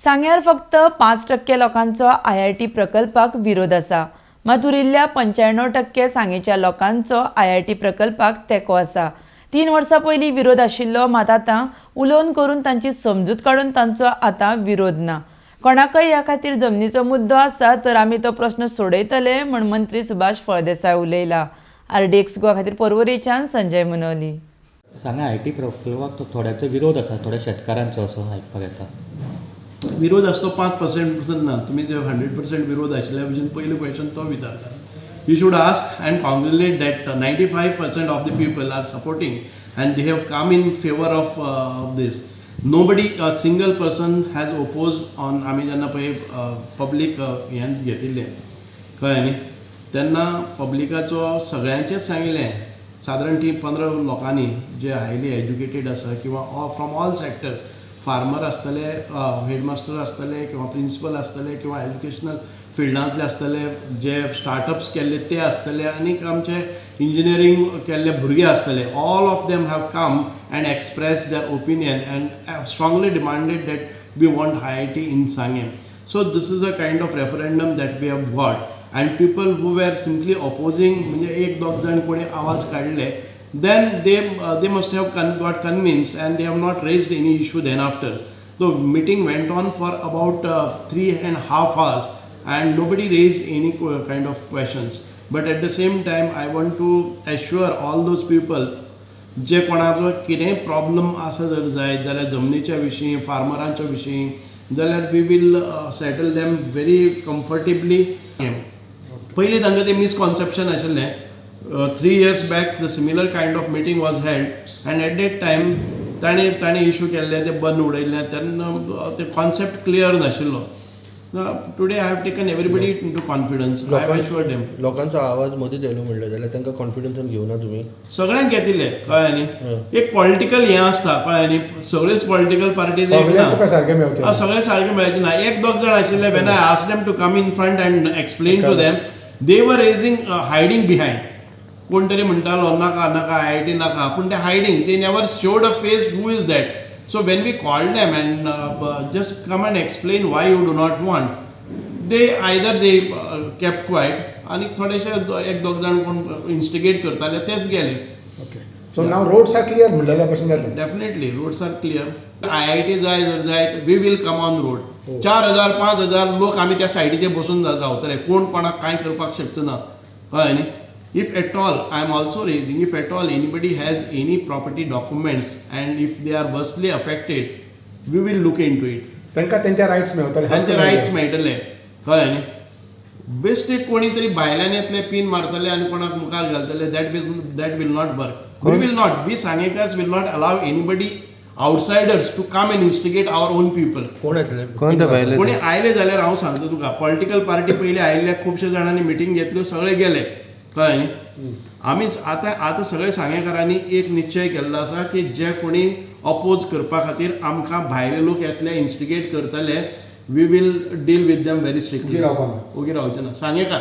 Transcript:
सांग्यार फक्त 5% लोकांचो आयआयटी प्रकल्पाक विरोध आसा, मात उरिल्ल्या 95% सांगेच्या लोकांचो आयआयटी प्रकल्पाक तेंको आसा. 3 वर्सां पयलीं विरोध आशिल्लो, मात आतां उलोवन करून तांची समजूत काडून तांचो आतां विरोध ना. कोणाकय ह्या खातीर जमनीचो मुद्दो आसा तर आमी तो प्रस्न सोडयतले म्हूण मंत्री सुभाष फळदेसाय उलयला. आरडीएक्स गोवा खातीर पर्वरेच्यान संजय मुनोली. सांग्या आयआयटी प्रकल्पाक थोड्यांचो विरोध आसा, थोड्या शेतकारांचो असो आयकपाक येता. विरोध आसतो 5% पसून ना. तुमी जे 100% विरोध आशिल्ल्या भशेन पयलें क्वेश्चन तो विचारता. You should ask and congratulate that 95% of the people are supporting and they have come in favour of this. Nobody, a single person has oppose on. आमी जेन्ना पळय पब्लीक हें घेतिल्लें, कळ्ळें न्ही, तेन्ना पब्लिकाचो सगळ्यांचेच सांगिल्लें. सादारण ती 15 लोकांनी जे हायली एज्युकेटेड आसा किंवा फ्रॉम ऑल सेक्टर्स, फार्मर आसतले, हेडमास्टर आसतले किंवा प्रिंसिपल आसतले किंवा एज्युकेशनल फिल्डांतले आसतले, जे स्टार्टअप्स केल्ले ते आसतले आनीक आमचे इंजिनियरींग केल्ले भुरगे आसतले, all of them have come and express their opinion and strongly demanded that we want IIT in Sanguem. So this is a kind of referendum that we have got, and people who were simply opposing, म्हणजे एक दोग जाण कोणी आवाज काडले, then they must have got convinced and they have not raised any issue then after. The meeting went on for about 3.5 hours and nobody raised any kind of questions. But at the same time, I want to assure all those people जे कोणाचो कितेंय problem आसा जर जायत जाल्यार, जमनीच्या विशीं, फार्मरांच्या विशीं जाल्यार, we will settle them very comfortably. पयलीं तांकां तें मिसकॉन्सेप्शन आशिल्लें. 3 years back the similar kind of meeting was held and at that time ताणें इशू केल्ले ते बंद उडयल्ले. तेन्ना ते कॉन्सेप्ट क्लियर नाशिल्लो. Today I have taken everybody into confidence. I have assured them. लोकांचो आवाज मदींच येयलो म्हणलें जाल्यार तांकां कॉन्फिडन्सान घेवना तुमी? सगळ्यांक घेतिल्ले, कळ्ळें न्ही. एक पॉलिटिकल हें आसता, कळ्ळें न्ही, सगळ्योच पॉलिटिकल पार्टीज एक सगळ्यांक ना. तुका सारकें मेवचें. सगळे सारके मेळचे ना. एक दोग जाण आशिल्ले, when I ask them to come in front and explain to them, they were raising hiding behind. कोण तरी म्हणटालो, नाका नाका, आयआयटी नाका, पूण ते hiding, they never showed a face who is that. So when we called them and just come and explain why you do not want, they either they kept quiet आनी थोडेशे एक दोग जाण कोण इन्स्टिगेट करताले तेच गेले. Okay, so now roads are clear म्हणलेल्या भशेन जालें. Definitely roads are clear. IIT जाय जर जाय, we will come on road. 4000 5000 लोक आमी त्या सायडीचेर बसून रावतले. कोण कोणाक कांय करपाक शकचो ना, कळ्ळें न्ही. If at all, I am also raising, if at all anybody has any property documents and if they are worstly affected, we will look into it. तांकां तेंचे रायट्स मेवतले. तांचे रायट्स मेळटले, कळ्ळें न्ही. बेश्टे कोणी तरी भायल्यान येतले, पीन मारतले आनी कोणाक मुखार घालतले, that will not work. We will not, we Sangekars will not allow anybody outsiders to come and instigate our own people. कोण येतले? कोण ते भायले? कोणी आयले जाल्यार हांव सांगता तुका, पॉलिटिकल पार्टी पयलीं आयिल्ल्या खुबशे जाणांनी मिटींग घेतल्यो, सगळे गेले, कळ्ळें न्ही. आमी आतां सगळे सांगेकारांनी एक निश्चय केल्लो आसा की जे कोणी अपोज करपा खातीर आमकां भायले लोक येतले, इन्स्टिगेट करतले, we will deal with them very strictly. ओगी रावपा ना. ओगी रावचे ना सांगेकार.